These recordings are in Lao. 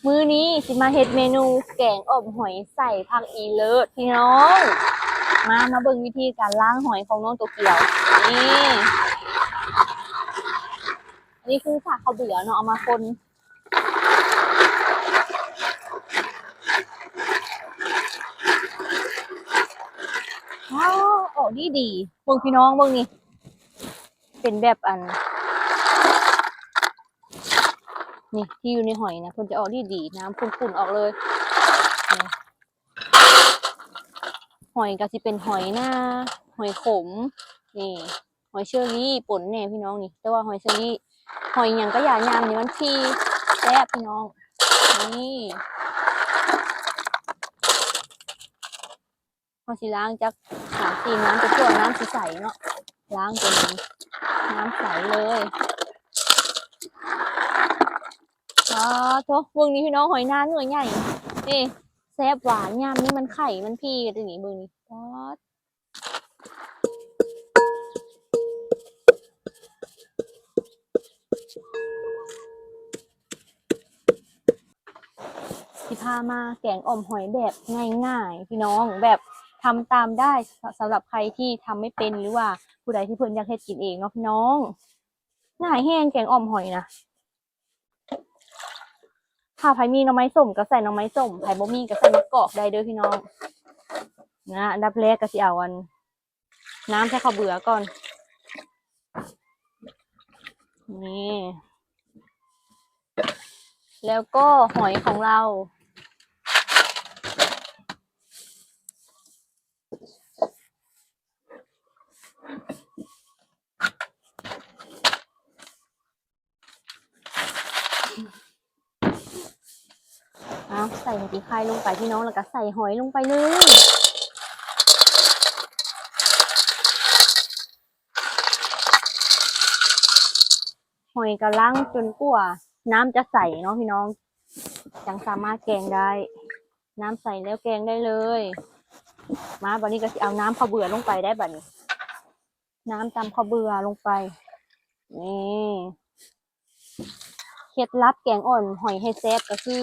ມື້ນີ້ຊິມາເຮັດເມນູແກງອ່ອມຫອຍໃສ່ຜັກອີເລີດພີ່ນ້ອງ. ມາ ມາເບິ່ງວິທີການລ້າງຫອຍຂອງນ້ອງໂຕກຽວ. ນີ້ ອັນນີ້ຄືສາກເຂົ້າເບືອເນາະ ເອົາມາຄົນ. ວ້າວ ອອກດີໆ ເບິ່ງພີ່ນ້ອງເບິ່ງນີ້ ເປັນແບບອັນ ນີ້ ທີ່ຢູ່ໃນຫອຍນະ ເພິ່ນຈະອອກດີໆ ນ້ຳຂຸ່ນໆ ອອກເລີຍ. ນີ້ ຫອຍກໍຊິເປັນຫອຍນາ ຫອຍຂົມ ນີ້ ຫອຍເຊີຣີປົນແດ່ພີ່ນ້ອງນີ້ ແຕ່ວ່າຫອຍເຊີຣີ ຫອຍຫຍັງກໍຢ່າ ຍາມນີ້ມັນພີແຊບພີ່ນ້ອງ. ນີ້ ເຮົາຊິລ້າງຈັກສາມສີ່ນ້ຳ ຈະຕົວະນ້ຳຊິໃສເນາະ ລ້າງຈົນນ້ຳໃສເລີຍ. ອ້າໂທ້ ເບິ່ງນີ້ພີ່ນ້ອງ ຫອຍນາເນື້ອໃຫຍ່ ນີ້ ແຊບຫວານ ຍາມນີ້ມັນໄຂ່ມັນພີກັນນີ້ ເບິ່ງນີ້ ປາດ. ຊິພາມາແກງອ່ອມຫອຍແບບງ່າຍໆ ພີ່ນ້ອງ ແບບທຳຕາມໄດ້ ສ- ສຳລັບໃຜທີ່ທຳໄມ່ເປັນ ຫຼືວ່າຜູ້ໃດທີ່ເພິ່ນຢາກເຮັດກິນເອງເນາະພີ່ນ້ອງ. ງ່າຍແຮງແກງອ່ອມຫອຍນະ. ຖ້າໃຜມີໜໍ່ໄມ້ສົ້ມກໍໃສ່ໜໍ່ໄມ້ສົ້ມ ໃຜບໍ່ມີກໍໃສ່ໝາກກອກໄດ້ເດີພີ່ນ້ອງ. ນະ ອັນດັບແລກກໍຊິເອົາອັນ ນ້ຳໃສ່ເຂົ້າເບືອກ່ອນ ນີ້ ແລ້ວກໍຫອຍຂອງເຮົາ ເອົາ ໃສ່ຫົວປີໄຂ່ລົງໄປພີ່ນ້ອງ ແລ້ວກໍໃສ່ຫອຍລົງໄປເລີຍ. ຫອຍກໍລ້າງຈົນກວ່ານ້ຳຈະໃສເນາະພີ່ນ້ອງ ຈັ່ງສາມາດແກງໄດ້. ນ້ຳໃສແລ້ວແກງໄດ້ເລີຍ. ມາ ບາດນີ້ກໍຊິເອົານ້ຳເຂົ້າເບືອລົງໄປໄດ້ບາດນີ້. ນ້ຳຕຳເຂົ້າເບືອລົງໄປ ນີ້ ເຄັດລັບແກງອ່ອມຫອຍໃຫ້ແຊບກໍຄື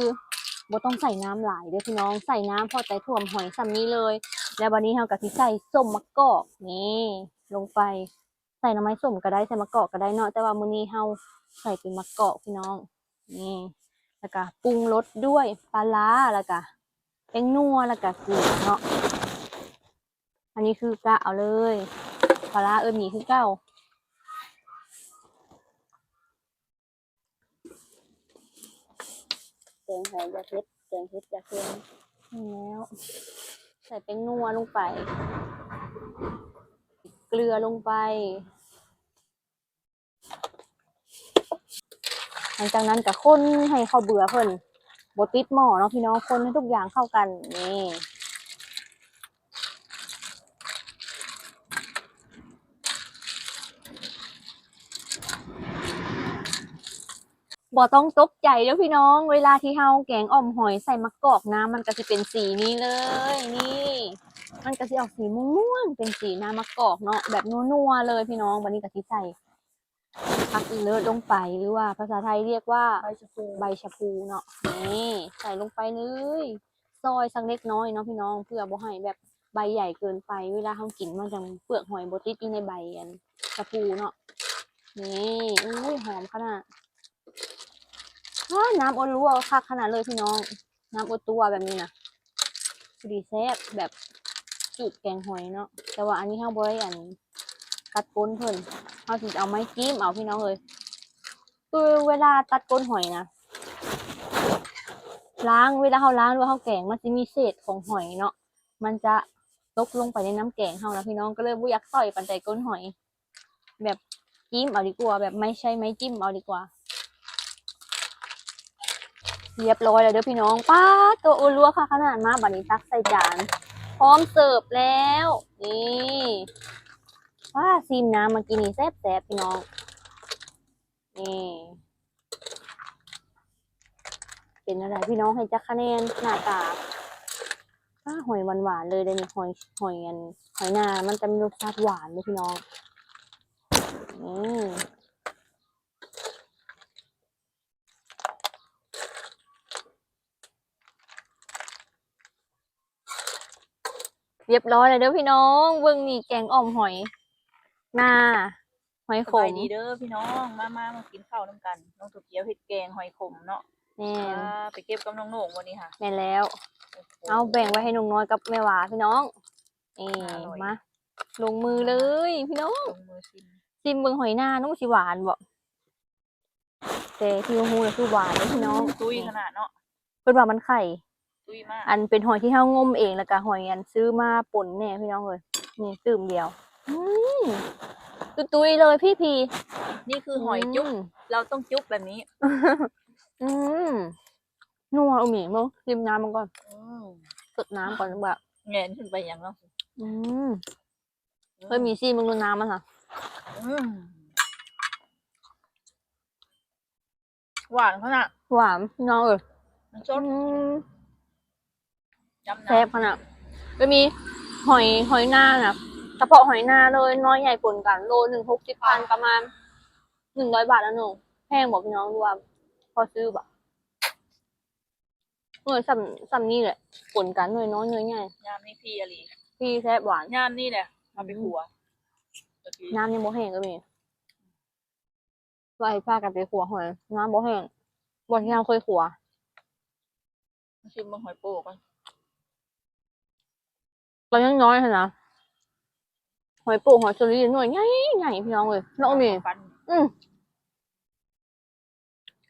ບໍ່ຕ້ອງໃສ່ນ້ຳຫຼາຍເດີພີ່ນ້ອງ ໃສ່ນ້ຳພໍແຕ່ຖ້ວມຫອຍສ່ຳນີ້ເລີຍ. ແລ້ວບາດນີ້ເຮົາກໍຊິໃສ່ສົ້ມໝາກກອກນີ້ລົງໄປ ໃສ່ໜໍ່ໄມ້ສົ້ມກໍໄດ້ ໃສ່ໝາກກອກກໍໄດ້ເນາະ ແຕ່ວ່າມື້ນີ້ເຮົາໃສ່ເປັນໝາກກອກພີ່ນ້ອງ ນີ້ ແລ້ວກໍປຸງລົດດ້ວຍປາຮ້າ ແລ້ວກໍແປ້ງນົວ ແລ້ວກໍເກືອເນາະ. ອັນນີ້ຄືກະເອົາເລີຍ ປາຮ້າເອີ້ນໝີຄືເກົ່າ. ແກງຫອຍຢ່າເຜັດ ແກງເຜັດຢ່າເຄັມ. ແລ້ວໃສ່ແປ້ງນົວລົງໄປ ເກືອລົງໄປ. ຫຼັງຈາກນັ້ນກໍຄົນໃຫ້ເຂົ້າເບືອເພິ່ນບໍ່ຕິດໝໍ້ເນາະພີ່ນ້ອງ ຄົນໃຫ້ທຸກຢ່າງເຂົ້າກັນ ນີ້ ບໍ່ຕ້ອງຕົກໃຈເດີ້ພີ່ນ້ອງ ເວລາທີ່ເຮົາແກງອ່ອມຫອຍໃສ່ໝາກກອກ ນ້ຳມັນກໍຊິເປັນສີນີ້ເລີຍ ນີ້ ມັນກໍຊິອອກສີມ່ວງໆ ເປັນສີນ້ຳໝາກກອກເນາະ ແບບນົວໆ ເລີຍພີ່ນ້ອງ. ບັດນີ້ກໍຊິໃສ່ ຜັກອີເລີດລົງໄປ ຫຼືວ່າພາສາໄທຮຽກວ່າໃບຊະພູ ໃບຊະພູເນາະ ນີ້ ໃສ່ລົງໄປເລີຍ ຊອຍສັກເລັກນ້ອຍເນາະພີ່ນ້ອງ ເພື່ອບໍ່ໃຫ້ແບບໃບໃຫຍ່ເກີນໄປ ເວລາເຮົາກິນມັນຈັ່ງເປືອກຫອຍບໍ່ຕິດຢູ່ໃນໃບອັນຊະພູເນາະ ນີ້. ອຸ້ຍ ຫອມຂະໜາດ ວ້າ ນ້ຳອົດລົວຄັກຂະໜາດເລີຍພີ່ນ້ອງ. ນ້ຳອົດຕົວແບບນີ້ນະ ພໍດີແຊບ ແບບສູດແກງຫອຍເນາະ ແຕ່ວ່າອັນນີ້ເຮົາບໍ່ໄດ້ອັນ ຕັດກົ້ນເພິ່ນ ເຮົາຊິເອົາໄມ້ຈິ້ມເອົາພີ່ນ້ອງເອີຍ. ຄືເວລາຕັດກົ້ນຫອຍນະ ລ້າງ ເວລາເຮົາລ້າງ ຫຼືວ່າເຮົາແກງ ມັນຊິມີເສດຂອງຫອຍເນາະ ມັນຈະຕົກລົງໄປໃນນ້ຳແກງເຮົານະພີ່ນ້ອງ ກໍເລີຍບໍ່ຢາກຕ້ອຍປານໃດກົ້ນຫອຍ. ແບບຈິ້ມເອົາດີກວ່າ ແບບໄມ້ ໃຊ້ໄມ້ຈິ້ມເອົາດີກວ່າ. ຮຽບຮ້ອຍແລ້ວເດີພີ່ນ້ອງ ປາດໂທ້ ໂອ້ ລົວກຄັກຂະໜາດ. ມາ ບາດນີ້ຕັກໃສ່ຈານ ພ້ອມເສີບແລ້ວ ນີ້. ວ້າ ຊີມນ້ຳເມື່ອກີ້ນີ້ແຊບໆ ພີ່ນ້ອງ ນີ້. ເປັນຈັ່ງໃດພີ່ນ້ອງ ໃຫ້ຈັກຄະແນນ ໜ້າຕາ ອ້າ ຫອຍຫວານໆ ເລີຍເດ້ນີ້ ຫອຍ ຫອຍອັນ ຫອຍນາ ມັນຈະມີລົດຊາດຫວານເດ້ພີ່ນ້ອງ ອືມ. ຮຽບຮ້ອຍແລ້ວເດີພີ່ນ້ອງ. ເບິ່ງນີ້ ແກງອ່ອມຫອຍນາ ຫອຍຂົມ. ສະບາຍດີເດີພີ່ນ້ອງ ມາ ມາ ມາກິນເຂົ້ານຳກັນ. ນ້ອງໂຕກຽວເຮັດແກງຫອຍຂົມເນາະ. ແມ່ນ. ອ່າ ໄປເກັບກັບນ້ອງໂໜ່ງມື້ນີ້ຫະ. ແມ່ນແລ້ວ. ໂອ້ໂຫ ເອົາແບ່ງໄວ້ໃຫ້ນ້ອງນ້ອຍກັບແມ່ຫວາພີ່ນ້ອງ. ເອີ ອາ ມາ ລົງມືເລີຍພີ່ນ້ອງ. ລົງມືຊິມ ຊິມເບິ່ງຫອຍນາເນາະ ຊິຫວານບໍ່? ແຕ່ທີ່ຮູ້ໆ ກໍຄືຫວານເດ້ພີ່ນ້ອງ. ຕຸ້ຍຂະໜາດເນາະ. ເພິ່ນວ່າມັນໄຂ່ ຕຸ້ຍມາກ. ອັນເປັນຫອຍທີ່ເຮົາງົມເອງ ແລ້ວກໍຫອຍອັນຊື້ມາປົນແດ່ພີ່ນ້ອງເອີຍ. ນີ້ຕື່ມດຽວ ອືມ ຕຸ້ຍໆ ເລີຍພີ່ໆ. ນີ້ຄືຫອຍຈຸບ. ອືມ ເຮົາຕ້ອງຈຸບແບບນີ້. ອືມ ນົວ ເອີ ມີ ເບິ່ງ ຊິມນ້ຳມັນກ່ອນ. ອືມ ສົດນ້ຳກ່ອນວ່າ ແງນຂຶ້ນໄປຫຍັງເນາະ. ອືມ ເອີ ມີ ຊິມເບິ່ງດູນ້ຳມັນຫະ. ອືມ ຫວານຂະໜາດ. ຫວານພີ່ນ້ອງເອີຍ. ມັນສົດ. ອືມ ຍຳນ້ຳ ແຊບຂະໜາດ. ກໍມີຫອຍ ຫອຍນານະ ສະເພາະຫອຍນາເລີຍ ນ້ອຍໃຫຍ່ປົນກັນ ໂລໜຶ່ງຫົກສິບພັນ ປະມານໜຶ່ງຮ້ອຍບາດນະໜູ. ແພງບໍ່ພີ່ນ້ອງ ຫຼືວ່າພໍຊື້ບໍ່? ໜ່ວຍສ່ຳ ສ່ຳນີ້ແຫຼະ ປົນກັນ ໜ່ວຍນ້ອຍໜ່ວຍໃຫຍ່. ຍາມນີ້ພີອີ່ຫຼີ. ພີແຊບຫວານ. ຍາມນີ້ແຫຼະເອົາໄປຂົ້ວ. ອືມ ນ້ຳຍັງບໍ່ແຫ້ງກໍມີ. ວ່າໃຫ້ພາກັນໄປຂົ້ວຫອຍ ນ້ຳບໍ່ແຫ້ງ ບ່ອນທີ່ເຮົາເຄີຍຂົ້ວ. ຊິມເບິ່ງຫອຍໂປ້ກ່ອນ. ຕອນຍັງນ້ອຍຫັ້ນນະ ຫອຍໂປ້ ຫອຍເຊີຣີ ໜ່ວຍໃຫຍ່ໆ ພີ່ນ້ອງເອີຍ. ເນາະ ອືມ ມີ ອືມ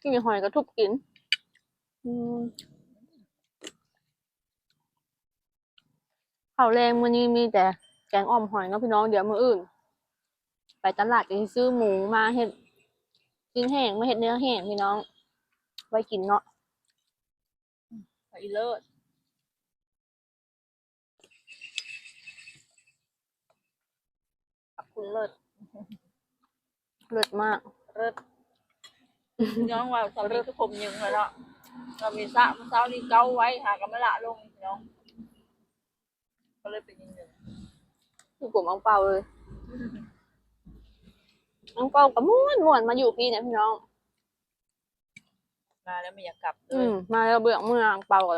ກິນຫອຍກໍທຸບກິນ. ອືມ ເຂົ້າແລງມື້ນີ້ມີແຕ່ແກງອ່ອມຫອຍເນາະພີ່ນ້ອງ. ດຽວມື້ອື່ນໄປຕະຫຼາດກໍຊິຊື້ໝູມາເຮັດ ຊີ້ນແຫ້ງ ມາເຮັດເນື້ອແຫ້ງພີ່ນ້ອງ ໄວ້ກິນເນາະ. ອີເລີດ ຂອບຄຸນເລີດ. ເລີດມາກ ເລີດ. ນ້ອງວ່າສາມີຄືຜົມຍືງແລ້ວເນາະ. ສາມີສະມື້ເຊົ້ານີ້ເກົາໄວ້ ຫາກໍມາລະລົງພີ່ນ້ອງ ກໍເລີຍເປັນຍືງໆ ຄືຜົມອັງເປົາເລີຍ. ອັງເປົາກໍມ່ວນໆ ມາຢູ່ພີ້ນະພີ່ນ້ອງ. ມາແລ້ວບໍ່ຢາກກັບເລີຍ. ອືມ ມາແລ້ວບໍ່ຢາກເມືອ ອັງເປົາກໍ ບໍ່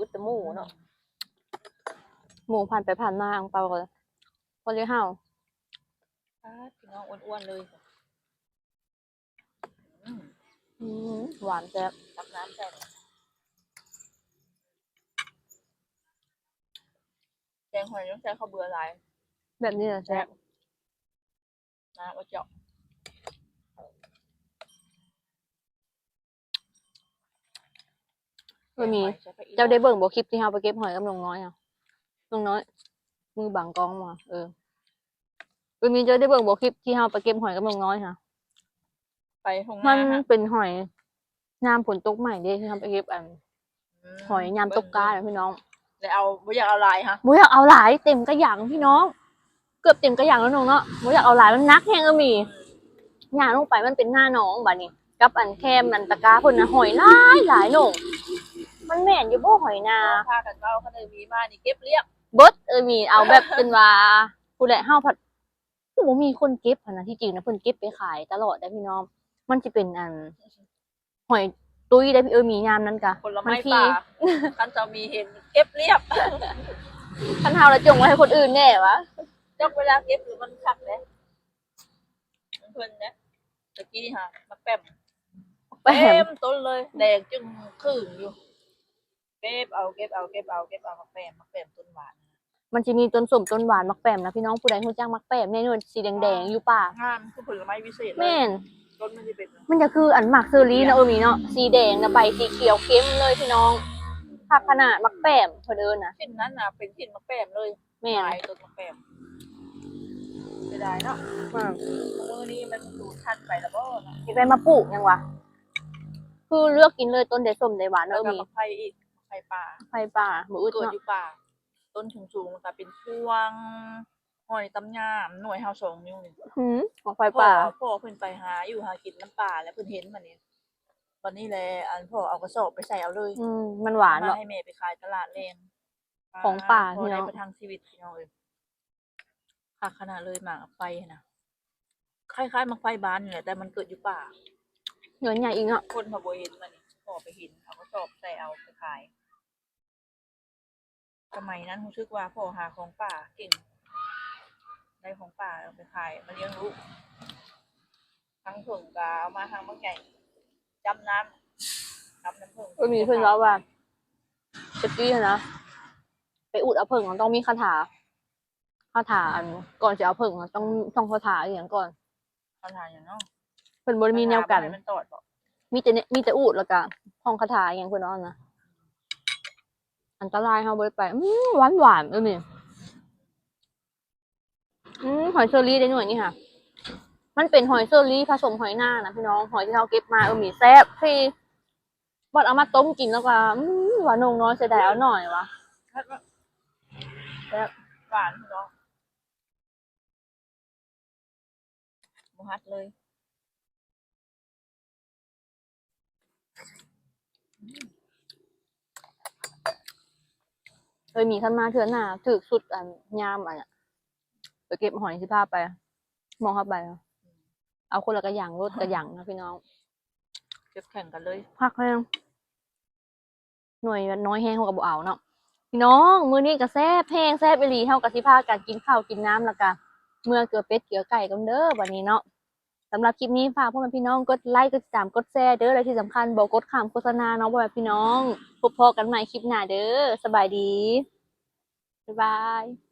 ອຶດແຕ່ໝູເນາະ. ໝູຜ່ານໄປຜ່ານມາ ອັງເປົາກໍພໍໄດ້ເຫົ່າ. ປາດ ພີ່ນ້ອງ ອ້ວນໆ ເລີຍ. ອືມ ອືມ ຫວານແຊບ. ຕັກນ້ຳໃສ່ ແກງຫອຍຕ້ອງໃສ່ເຂົ້າເບືອຫຼາຍ ແບບນີ້ລະແຊບ. ແຊບ. ນ້ຳເອົາເຈາະ. ເອີ ມີ ເຈົ້າໄດ້ເບິ່ງບໍ່ ຄລິບທີ່ເຮົາໄປເກັບຫອຍກັບນ້ອງນ້ອຍຫະ? ນ້ອງນ້ອຍ ມືບັງກ້ອງວ່າ ເອີ ເອີ ມີ ເຈົ້າໄດ້ເບິ່ງບໍ່ ຄລິບທີ່ເຮົາໄປເກັບຫອຍກັບນ້ອງນ້ອຍຫະ? ໄປທົ່ງນາ ມັນເປັນຫອຍຍາມຝົນຕົກໃໝ່ເດ້ ທີ່ເຮົາໄປເກັບ ອັນ ອືມ ຫອຍຍາມຕົກກ້ານະພີ່ນ້ອງ. ແລ້ວເອົາ ບໍ່ຢາກເອົາຫຼາຍຫະ? ບໍ່ຢາກເອົາຫຼາຍ ເຕັມກະຫຍັງພີ່ນ້ອງ ເກືອບເຕັມກະຫຍັງແລ້ວນ້ອງເນາະ. ບໍ່ຢາກເອົາຫຼາຍ ມັນໜັກແຮງເອີ່ມ. ຍ່າງລົງໄປມັນເປັນໜ້າໜອງບາດນີ້ ກັບອັນແຄມອັນຕະກາເພິ່ນນະ ຫອຍຫຼາຍໆ ນ້ອງ. ມັນແມ່ນຢູ່ບໍ່ຫອຍນາ? ພາກັນເວົ້າ ຄັນເອີ່ມມີມານີ້ເກັບລຽບເບິດເອີ່ມ. ເອົາແບບເປັນວ່າ ຜູ້ໃດເຮົາພັດ ຄືບໍ່ມີຄົນເກັບຫັ້ນນະ. ທີ່ຈິງນະເພິ່ນເກັບໄປຂາຍຕະຫຼອດເດ້ພີ່ນ້ອງ. ມັນຊິເປັນອັນ ຫອຍຕຸ້ຍໄດ້ພີ່ເອີ່ມ ຍາມນັ້ນກະ ຜົນລະໄມ້ປ່າ. ຄັນສາມີເຫັນເກັບລຽບ ຄັນເຮົາລະຈົ່ງໄວ້ໃຫ້ຄົນອື່ນແດ່ວະ. ຈັກເວລາເກັບລະມັນຄັກເດ້ ເພິ່ນເດ້. ຕະກີ້ຫາໝາກແປ້ມ ໝາກແປ້ມ ເຕັມຕົ້ນເລີຍ ແດງຈຶ່ງຂຶ້ງຢູ່. ເກັບເອົາ ເກັບເອົາ ເກັບເອົາ ເກັບເອົາໝາກແປ້ມ ໝາກແປ້ມຕົ້ນຫວານ. ມັນຊິມີຕົ້ນສົ້ມຕົ້ນຫວານໝາກແປ້ມນະພີ່ນ້ອງ. ຜູ້ໃດຮູ້ຈັກໝາກແປ້ມແນ່ນອນ ສີແດງໆ ຢູ່ປ່າ. ງາມຄືຜົນລະໄມ້ວິເສດເລີຍ. ແມ່ນ. ຕົ້ນມັນຊິເປັນ ມັນຈະຄືອັນໝາກເຊີຣີເນາະ ເອີ່ມເນາະ ສີແດງນະ ໃບສີຂຽວເຂັ້ມເລີຍພີ່ນ້ອງ. ຄັກຂະໜາດ ໝາກແປ້ມເພິ່ນເອີ້ນນະ. ເສັ້ນນັ້ນນະເປັນເສັ້ນໝາກແປ້ມເລີຍ. ແມ່ນ. ຫຼາຍຕົ້ນໝາກແປ້ມ. ເສຍດາຍເນາະ. ອືມ. ມື້ນີ້ມັນສູນພັນໄປລະບໍ່ເນາະ. ຊິໄດ້ມາປູກຫຍັງວະ? ຄືເລືອກກິນເລີຍ ຕົ້ນໃດສົ້ມໃດຫວານເນາະ. ແລ້ວກໍໝາກໄຜ່ອີກ ໄຜ່ປ່າ ໄຜ່ປ່າ ບໍ່ອຶດເນາະ ເກີດຢູ່ປ່າ. ຕົ້ນສູງໆ ແລ້ວກໍເປັນພວງ ຫອຍຕຳຍາມ ໜ່ວຍເຮົາສອງນິ້ວນີ້. ຫື ໝາກໄຜ່ປ່າ. ພໍ່ ພໍ່ເພິ່ນໄປຫາຢູ່ຫາກິນນຳປ່າ ແລ້ວເພິ່ນເຫັນບັດນີ້ ບັດນີ້ແຫຼະ ອັນ ພໍ່ເອົາກະສອບໄປໃສ່ເອົາເລີຍ. ອືມ ມັນຫວານເນາະ. ເອົາມາໃຫ້ແມ່ໄປຂາຍຕະຫຼາດແລງ. ຂອງປ່າ ພໍ່ໄດ້ປະທັງຊີວິດ ພີ່ນ້ອງເອີຍ. ຄັກຂະໜາດເລີຍ ໝາກໄຟຫັ້ນນະ ຄ້າຍໆໝາກໄຟບ້ານນີ້ແຫຼະ ແຕ່ມັນເກີດຢູ່ປ່າ. ໜ່ວຍໃຫຍ່ອີກເນາະ. ຄົນເຂົາບໍ່ເຫັນ ບັດນີ້ພໍ່ໄປເຫັນ ເອົາກະສອບໃສ່ເອົາໄປຂາຍ. ສະໄໝນັ້ນຮູ້ສຶກວ່າພໍ່ຫາຂອງປ່າເກັ່ງ ໄດ້ຂອງປ່າເອົາໄປຂາຍມາລ້ຽງລູກ ທັງເຜິ້ງກໍເອົາມາ ທັງໝາກໃຫຍ່ ຈ້ຳນ້ຳ ຈ້ຳນ້ຳເຜິ້ງ ເອີ ມີເພິ່ນເວົ້າວ່າ ແຕ່ກີ້ຫັ້ນນະ ໄປອູດເອົາເຜິ້ງມັນຕ້ອງມີຄາຖາ ຄາຖາ ອັນ ກ່ອນຊິເອົາເຜິ້ງນະ ຕ້ອງທ່ອງຄາຖາອີ່ຫຍັງກ່ອນ ຄາຖາຫຍັງເນາະ ເພິ່ນບໍ່ໄດ້ມີແນວກັນ ຄາຖາບໍ່ໃຫ້ມັນຕອດບໍ ມີແຕ່ ມີແຕ່ອູດ ແລ້ວກະທ່ອງຄາຖາອີ່ຫຍັງເພິ່ນເວົ້ານະ ອັນຕະລາຍ ເຮົາບໍ່ໄດ້ໄປ ອືມ ຫວານໆ ເອີ ນີ້ ອືມ ຫອຍເຊີຣີເດ້ ໜ່ວຍນີ້ຫະ ມັນເປັນຫອຍເຊີຣີຜະສົມຫອຍນານະພີ່ນ້ອງ ຫອຍທີ່ເຮົາເກັບມາ ເອີ ມີແຊບ ທີ່ ບັດເອົາມາຕົ້ມກິນແລ້ວກໍ ອືມ ວ່ານົງນ້ອຍເສຍດາຍເອົາໜ້ອຍວ່າ ແຊບ ຫວານພີ່ນ້ອງ ບໍ່ຮັດເລີຍ ເອີ ມີຄັນມາເທື່ອໜ້າ ຖືກສຸດ ອັນ ຍາມ ອັນ ໄປເກັບຫອຍ ຊິພາໄປ ໝ່ອງເຮົາໄປ ເອົາຄົນລະກະຫຍັງ ລົດກະຫຍັງນະພີ່ນ້ອງ ເກັບແຂ່ງກັນເລີຍ ຄັກແຮງ ໜ່ວຍນ້ອຍແຮງເຮົາກໍບໍ່ເອົາເນາະ ພີ່ນ້ອງ ມື້ນີ້ກໍແຊບແຮງ ແຊບອີ່ຫຼີ ເຮົາກໍຊິພາກັນກິນເຂົ້າກິນນ້ຳ ແລ້ວກໍເມືອເກືອເປັດເກືອໄກ່ກ່ອນເດີບັດນີ້ເນາະ ສຳລັບຄລິບນີ້ ຝາກພໍ່ແມ່ພີ່ນ້ອງກົດໄລ ກົດຕິດຕາມ ກົດແຊເດີ ແລະທີ່ສຳຄັນບໍ່ກົດຂ້າມໂຄສະນາເນາະ ພໍ່ແມ່ພີ່ນ້ອງ ພົບພໍ້ກັນໃໝ່ຄລິບໜ້າເດີ ສະບາຍດີ ບາຍບາຍ.